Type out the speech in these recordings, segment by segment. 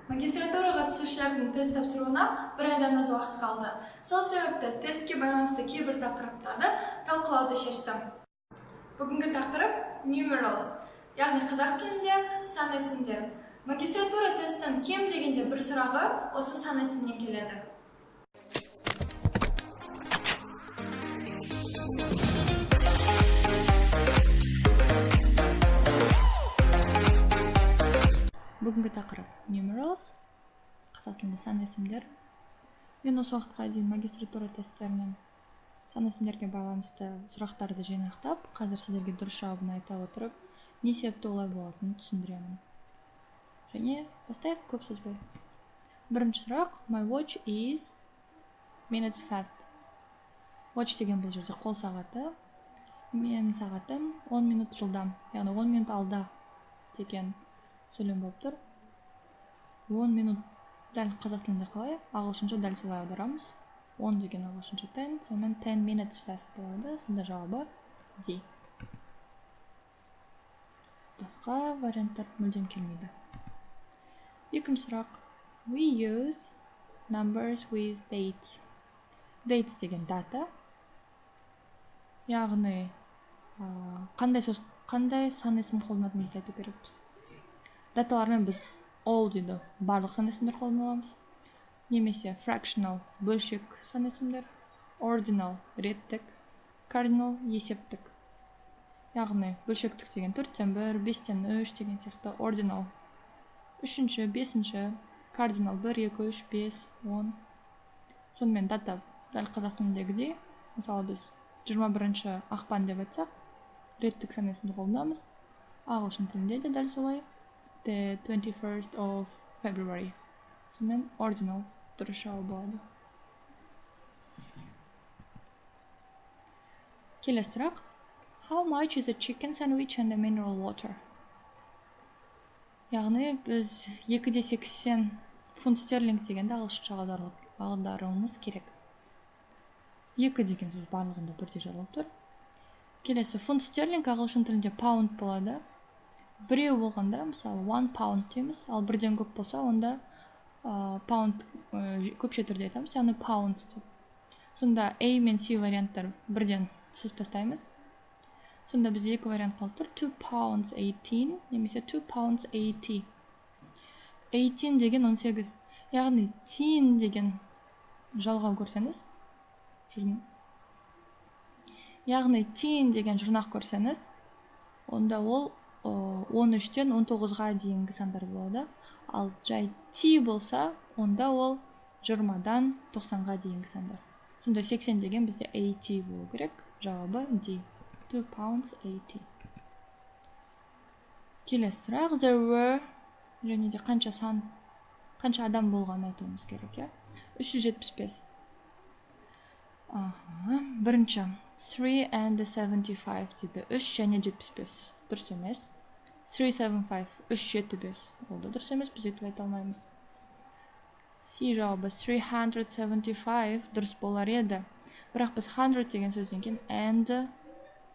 Магистратураға түсушілердің тест тапсыруына бір айдан аз уақыт қалды. Сол себепті тестке байланысты кейбір тақырыптарды талқылауды шештім. Бүгінгі тақырып numerals, яғни қазақ тілінде сан есімдер. Магистратура тестінің кем дегенде бір сұрағы осы сан есімнен келеді. Бүгінгі тақырып numerals, қазақ тілінде сан есімдер. Мен осы уақытқа дейін магистратура тесттерінен сан есімдерге байланысты сұрақтарды жинақтап, қазір сіздерге дұрыс жауабын айта отырып, не себепті олай болатынын түсіндіремін. Және бастайық көп созбай. Бірінші сұрақ, my watch is minutes fast. Watch деген бұл жерде қол сағаты. Мен сағатым 10 минут жылдам, яғни 10 минут алда деген сөйлем болып тұр. 10 минут дәл қазақ тілінде қалай, ағылшынша дәл солай аударамыз. 10 деген ағылшынша 10, сонымен 10 minutes fast болады, сонда жауабы D. Басқа варианттар мүлдем келмейді. Екінші сұрақ. We use numbers with dates. Dates деген дата. Яғни, қандай сөз, қандай сан есім қолданатынымызды айту керекпіз. Даталармен біз all дейді, барлық сан есімдер қолдана аламыз. Немесе fractional, бөлшек сан есімдер, ordinal, реттік, cardinal, есептік. Яғни бөлшектік деген төрттен бір, бестен үш деген сияқты, ordinal үшінші, бесінші, cardinal бір, екі, үш, бес, он. Сонымен дата дәл қазақ тіліндегідей, мысалы біз 21 ақпан деп айтсақ, реттік сан есімді қолданамыз. Ағылшын тілінде де дәл солай. The 21st of February. Сонымен ordinal дұрыс жауап болады. Келесі сұрақ. How much is a chicken sandwich and a mineral water? Яғни біз екі де сексен фунт стерлинг дегенді ағылшыншаға аударуымыз керек. Екі деген сөз барлығында бірдей жазылып тұр. Келесі фунт стерлинг ағылшын тілінде pound болады. Біреу болғанда, мысалы, 1 pound дейміз, ал бірден көп болса, онда, pound, көпше түрде айтамыз, яғни pounds деп. Сонда A мен C варианттар бірден сызып тастаймыз. Сонда бізде екі вариант қалып тұр. 2 pounds 18 немесе 2 pounds 80. 18 деген 18. Яғни teen деген жалғау көрсеңіз, яғни teen деген жұрнақ көрсеңіз, онда ол он үштен он тоғызға дейінгі сандар болады. Ал жай ти болса, онда ол жиырмадан тоқсанға дейінгі сандар. Сонда 80 деген бізде 80 болу керек. Жауабы D. 2 pounds 80. Келесі сұрақ. There were және де қанша сан, қанша адам болғанын айтуымыз керек, иә? Үш жүз жетпіс бес. Аха, бірінші. 3 and 75 дейді. 3 және жетпіс бес. Дұрыс емес. 3 seven five, үш жеті бес. Ол да дұрыс емес, біз өйтіп айта алмаймыз. C жауабы 375 дұрыс болар еді. Бірақ біз 100 деген сөзден кейін and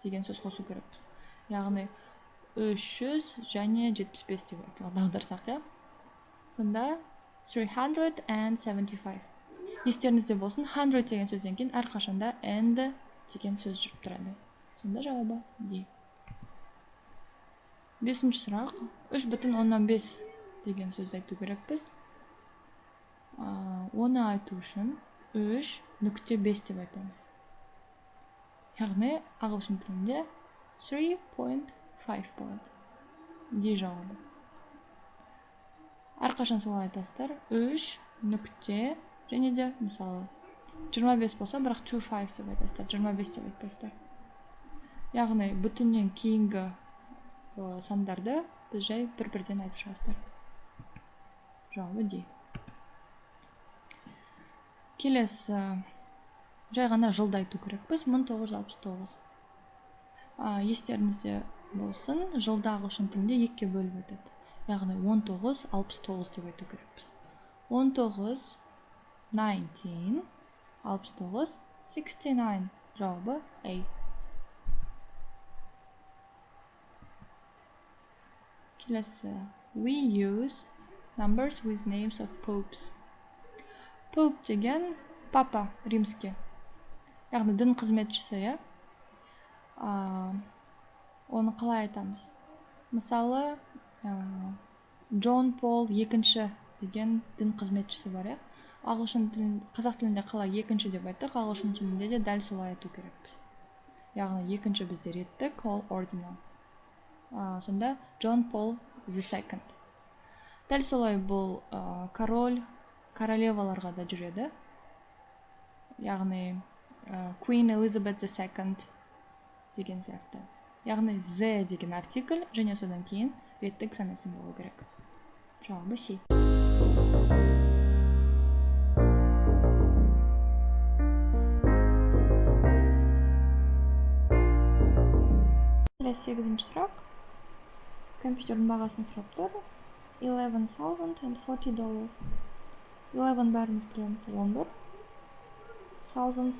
деген сөз қосу керекпіз. Яғни үш жүз және жетпіс бес деп аударсақ, иә? Сонда 375. Естеріңізде болсын, 100 деген сөзден кейін әрқашанда and деген сөз жүріп тұрады. Сонда жауабы D. Бесінші сұрақ. Үш бүтін оннан бес деген сөзді айту керекпіз. Оны айту үшін үш нүкте бес деп айтамыз. Яғни ағылшын тілінде 3.5 болады. D жауабы. Әрқашан солай айтасыздар. Үш нүкте және де мысалы жиырма бес болса, бірақ two five деп айтасыздар, жиырма бес деп айтпайсыздар. Яғни бүтіннен кейінгі сандарды біз жай бір-бірден айтып шығасыздар. Жауабы D. Келесі жай ғана жылды айту керекпіз. Мың тоғыз жүз алпыс тоғыз. Естеріңізде болсын, жылды ағылшын тілінде екіге бөліп айтады. Яғни он тоғыз, алпыс тоғыз деп айту керекпіз. Он тоғыз, nineteen, алпыс тоғыз, sixty-nine. Жауабы A. Келесі. We use Numbers with names of popes. Pope деген папа римский, яғни дін қызметшісі, иә. Оны қалай айтамыз? Мысалы, Джон Пол екінші деген дін қызметшісі бар, иә. Ағылшын тілін, қазақ тілінде қалай екінші деп айттық, ағылшын тілінде де дәл солай айту керекпіз. Яғни екінші бізде реттік, ол ordinal. Сонда Джон Пол the second. Дәл солай бұл король, королеваларға да жүреді. Яғни Queen Elizabeth the second деген сияқты. Яғни the деген артикль және содан кейін реттік сан есім болу керек. Жауабы C. Сегізінші сұрақ. Компьютердің бағасын сұрап тұр. $11,040. 11 бәріміз білеміз, 11. Thousand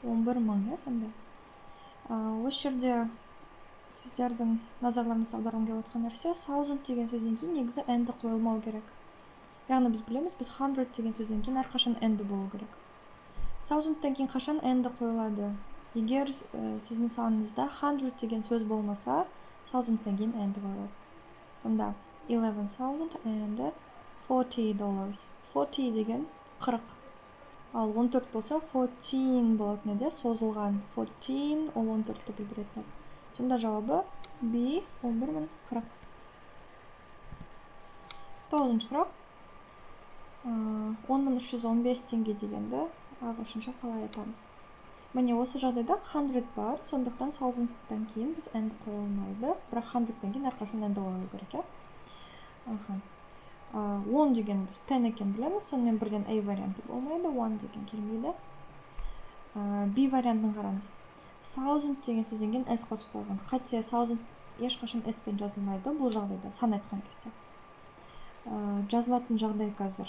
11 000, иә, сонда. Осы жерде сіздердің назарларыңызды аударғым келіп отқан нәрсе, thousand деген сөзден кейін негізі and қойылмау керек. Яғни біз білеміз, біз hundred деген сөзден кейін әрқашан and болу керек. Thousandтан кейін қашан and қойылады? Егер сіздің саныңызда hundred деген сөз болмаса, thousandтан кейін and қойылады. Сонда $11,040. Forty деген 40. Ал 14 болса, fourteen болатын еді, созылған. Fourteen ол 14-ті білдіретін еді. Сонда жауабы B, 11 040. Тоғызыншы сұрақ. 10 315 теңге дегенді ағылшынша қалай айтамыз? Міне, осы жағдайда hundred бар, сондықтан thousandтан кейін біз and қоя алмайды, бірақ hundredтан кейін әрқашан and қою керек, иә. Аха. 10 деген біз ten екенін білеміз, сонымен бірден A варианты болмайды, one деген келмейді. B вариантын қараңыз. Thousand деген сөзден кейін S қосып қойған. Қате, thousand ешқашан S пен жазылмайды бұл жағдайда, сан айтқан кезде. Жазылатын жағдай қазір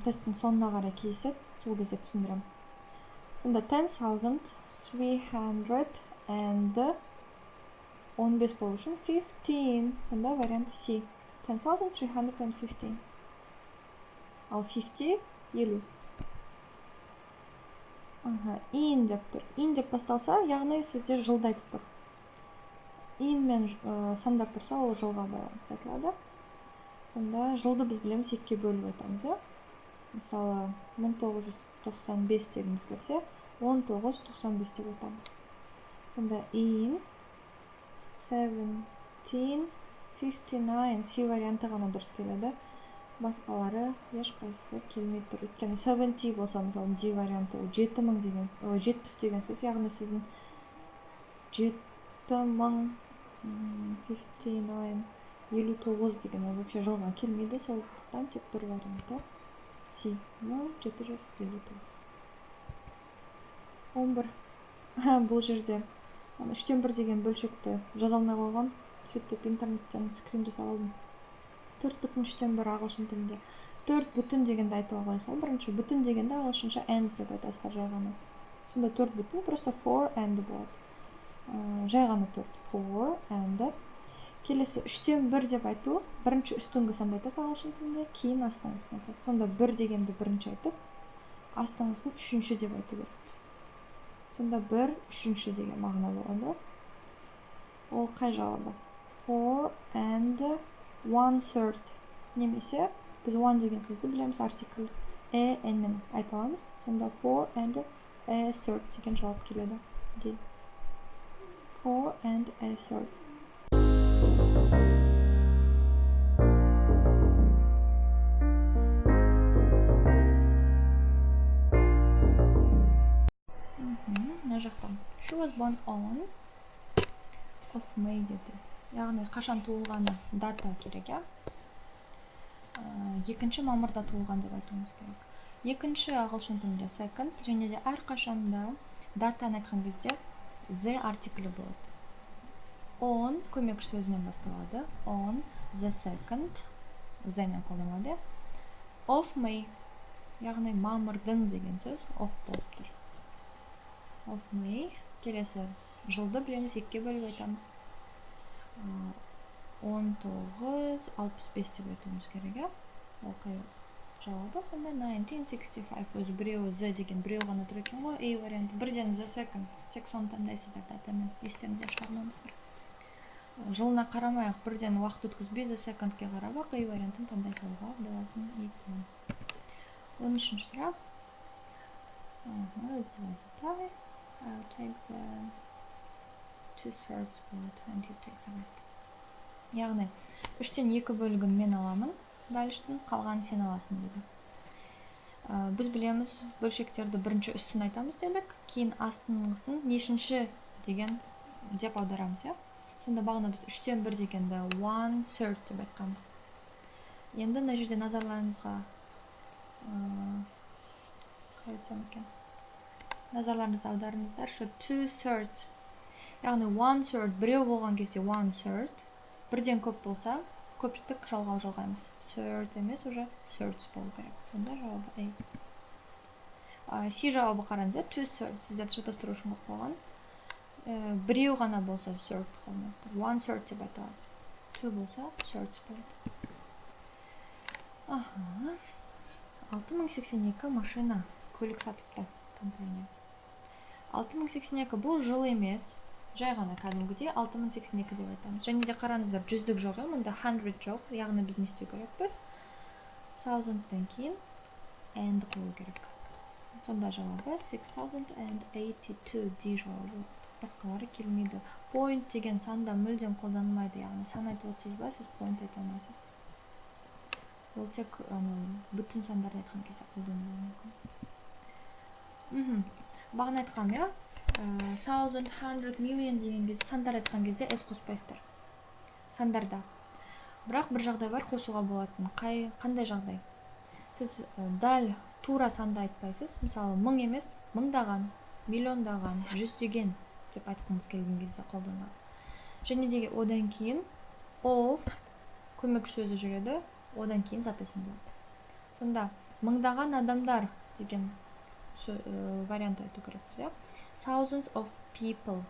тесттің соңына қарай кездеседі, сол кезде түсіндіремін. Сонда ten thousand three hundred and он бес болу үшін fifteen. Сонда вариант C. 10,315. Ал fifty елу. Аха, in деп тұр. In деп басталса, яғни сіздер жылды айтып тұр. In мен сандар тұрса, ол жылға байланысты айтылады. Сонда жылды біз білеміз, екіге бөліп айтамыз, иә? Мысалы, мың тоғыз жүз тоқсан бес дегіміз келсе, он тоғыз тоқсан бес деп айтамыз. Сонда in seventeen fifty nine, C варианты ғана дұрыс келеді. Басқалары ешқайсысы келмей тұр. Өйткені seventy болса, мысалы, D варианты ол жеті мың деген, ой, жетпіс деген сөз, яғни сіздің жеті мың, fifty nine, елу тоғыз деген ол вообще жылға келмейді, сондықтан тек бір варианты C, мың жеті жүз елу тоғыз. 11. Бұл жерде үштен бір деген бөлшекті жаза алмай қойғам, сөйтіп интернеттен скрин жасап алдым. Төрт бүтін үштен бір ағылшын тілінде. Төрт бүтін дегенді айтып алайық, иә, бірінші. Бүтін дегенді ағылшынша and деп айтасыздар жай ғана. Сонда төрт бүтін просто four and болады. Жай ғана төрт, four and. Келесі үштен бір деп айту, бірінші үстіңгі санды айтасыз ағылшын тілінде, кейін астыңғысын айтасыз. Сонда бір дегенді бірінші айтып, астыңғысын үшінші деп айту керекпіз. Сонда бір үшінші деген мағына болады. Ол қай жауабы? Four and one third. Немесе біз one деген сөзді білеміз, артикль a, n мен айта аламыз. Сонда four and a third деген жауап келеді. D. Four and a third. Мына жақта she was born on of May деді. Яғни қашан туылғаны дата керек, иә? 2 мамырда туылған деп айтуымыз керек. Екінші ағылшын тілінде second, және де әрқашанда датаны айтқан кезде the артиклі болады. On көмекші сөзінен басталады. On the second, the мен қолданылады. Of May, яғни мамырдың деген сөз of болып тұр. Of May. Келесі жылды білеміз, екіге бөліп айтамыз. 1965 деп айтуымыз керек, иә. Ол қай жауабы сонда? 1965. Өзі біреуі, the деген біреу ғана тұр екен ғой. A варианты бірден the second, тек соны таңдайсыздар. Датамен естеріңізден шығармаңыздар. Жылына қарамай ақ, бірден уақыт өткізбей, the second ке қарап ақ A вариантын таңдай салуға болатын екен. 13-сұрақ. Let's divide the pie. I'll take the two thirds болады and you take the rest. Яғни үштен екі бөлігін мен аламын бәліштің, қалғанын сен аласың дейді. Біз білеміз, бөлшектерді бірінші үстін айтамыз дедік, кейін астыңғысын нешінші деген деп аударамыз, иә. Сонда бағана біз үштен бір дегенді one third деп айтқанбыз. Енді мына жерде назарларыңызға, қалай айтсам екен, назарларыңызды аударыңыздаршы. Two thirds, яғни one third біреу болған кезде one third, бірден көп болса, көптік жалғау жалғаймыз. Third емес, уже thirds болу керек. Сонда жауабы A. C жауабы, қараңыз, иә, two thirds сіздерді шатастыру үшін қойып қойған. Біреу ғана болса, third қолданасыздар, one third деп айта аласыз. Two болса, thirds болады. Аха, 6082 машина, көлік сатыпты компания. 6082 бұл жыл емес, жай ғана кәдімгідей 6082 деп айтамыз. Және де қараңыздар, жүздік жоқ, иә, мұнда hundred жоқ. Яғни біз не істеу керекпіз? Thousand тан кейін and қою керек. Сонда жауабы 6082, D жауабы. Басқалары келмейді. Point деген санда мүлдем қолданылмайды, яғни сан айтып отырсыз ба, сіз point айта алмайсыз. Ол тек анау бүтін сандарды айтқан кезде қолданылуы мүмкін. Бағана айтқанмын, иә, thousand, hundred, million деген кезде, сандар айтқан кезде s қоспайсыздар сандарда. Бірақ бір жағдай бар қосуға болатын. Қандай жағдай? Сіз дәл тура санды айтпайсыз, мысалы, мың емес, мыңдаған, миллиондаған, жүздеген деп айтқыңыз келген кезде қолданылады. Және де одан кейін of көмекші сөзі жүреді, одан кейін зат есім болады. Сонда мыңдаған адамдар деген вариант айту керекпіз, иә, thousands of people.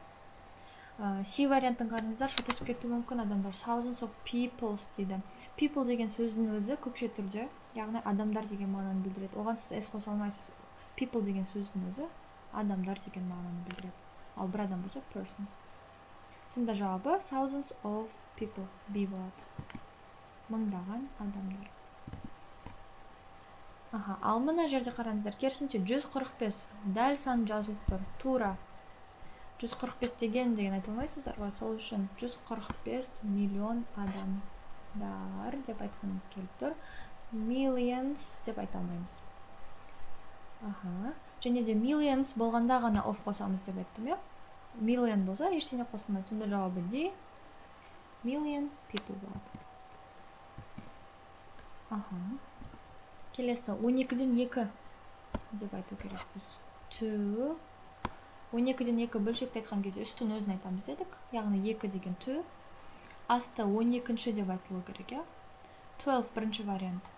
C вариантын қараңыздар, шатасып кетуі мүмкін адамдар. Thousands of peoples дейді. People деген сөздің өзі көпше түрде, яғни адамдар деген мағынаны білдіреді. Оған сіз s қоса алмайсыз. People деген сөздің өзі адамдар деген мағынаны білдіреді, ал бір адам болса, person. Сонда жауабы thousands of people, B болады, мыңдаған адамдар. Аха, ал мына жерде қараңыздар, керісінше, 145 дәл сан жазылып тұр тура. 145 деген айта алмайсыздар ғой. Сол үшін 145 миллион адамдар деп айтқанымыз келіп тұр, millions деп айта алмаймыз. Аха, және де millions болғанда ғана of қосамыз деп айттым, иә. Million болса, ештеңе қосылмайды. Сонда жауабы D, million people болады. Аха, келесі 12-ден 2 деп айту керекпіз. Two, 12-ден 2 бөлшекті айтқан кезде үстін өзін айтамыз дедік, яғни 2 деген two, асты 12-ші деп айтылу керек, иә. 12 бірінші вариант,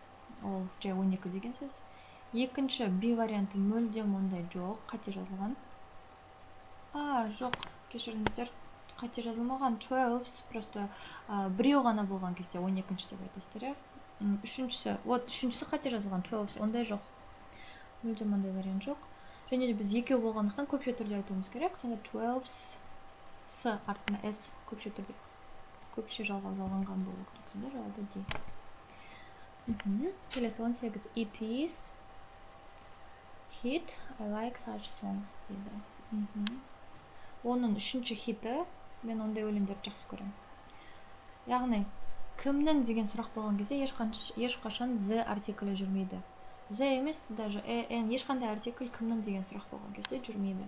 ол жай 12 деген сөз. Екінші B варианты мүлдем ондай жоқ, қате жазылған. А, жоқ, кешіріңіздер, қате жазылмаған. 12 просто біреу ғана болған кезде 12-ші деп айтасыздар, иә. Үшіншісі, вот үшіншісі қате жазылған. 12 ондай жоқ, мүлдем ондай вариант жоқ. Және де біз екеу болғандықтан көпше түрде айтуымыз керек. Сонда twelves, с артына s, көпше түрде, көпше жалғау жалғанған болу керек. Сонда жауабы D. Келесі 18. It is hit, I like such songs дейді. Оның үшінші хиті, мен ондай өлеңдерді жақсы көремін. Яғни кімнің деген сұрақ болған кезде ешқашан the артиклі жүрмейді. The емес, даже a, an, ешқандай артикль кімнің деген сұрақ болған кезде жүрмейді.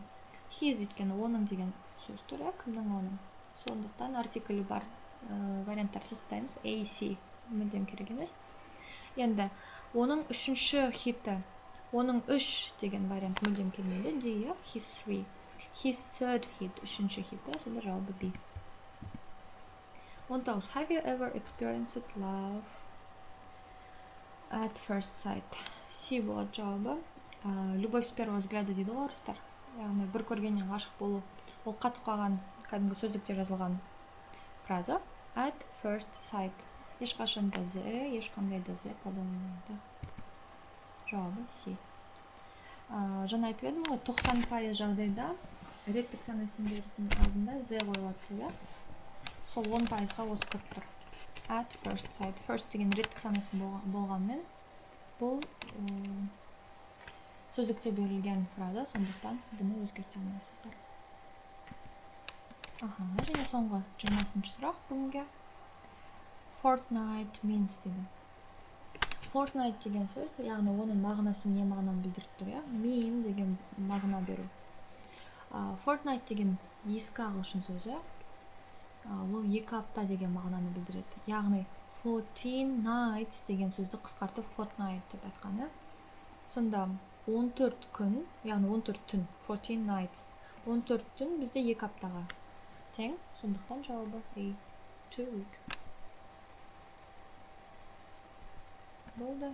His, өйткені оның деген сөз тұр, иә, кімнің? Оның. Сондықтан артиклі бар варианттар сызып, A, C мүлдем керек емес. Енді оның үшінші хиті, оның үш деген вариант мүлдем келмейді. D, иә, his three, his third hit, үшінші хиті. Сонда жауабы B. 19. Have you ever experienced love at first sight? C болады жауабы. Любовь с первого взгляда дейді ғой орыстар, яғни бір көргеннен ғашық болу. Ол қатып қалған, кәдімгі сөздікте жазылған фраза. At first sight. Ешқашан да the, ешқандай да the қолданылмайды. Жауабы C. Жаңа айтып едім ғой, 90% жағдайда реттік сан есімдердің алдында the қойылады деп, иә. Сол 10%-ға осы кіріп тұр. At first sight. First деген реттік сан есім болғанмен, бұл сөздікте берілген фраза, сондықтан бұны өзгерте алмайсыздар. Аха, және соңғы 20-шы сұрақ бүгінге. Fortnight means дейді. Fortnight деген сөз, яғни оның мағынасы не мағынаны білдіріп тұр, иә? Mean деген мағына беру. Fortnight деген ескі ағылшын сөзі. Ол 2 апта деген мағынаны білдіреді. Яғни 14 nights деген сөзді қысқартып fortnight деп айтқан, иә. Сонда 14 күн, яғни 14 түн, 14 nights. 14 түн бізде 2 аптаға тең, сондықтан жауабы A, 2 weeks. Болды.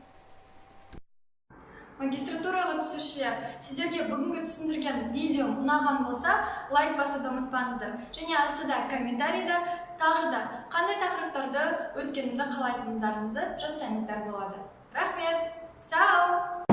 Магистратураға түсушілер, сіздерге бүгінгі түсіндірген видеом ұнаған болса, лайк басуды ұмытпаңыздар және астыда комментарийда тағы да қандай тақырыптарды өткенімді қалайтындарыңызды жазсаңыздар болады. Рахмет, сау.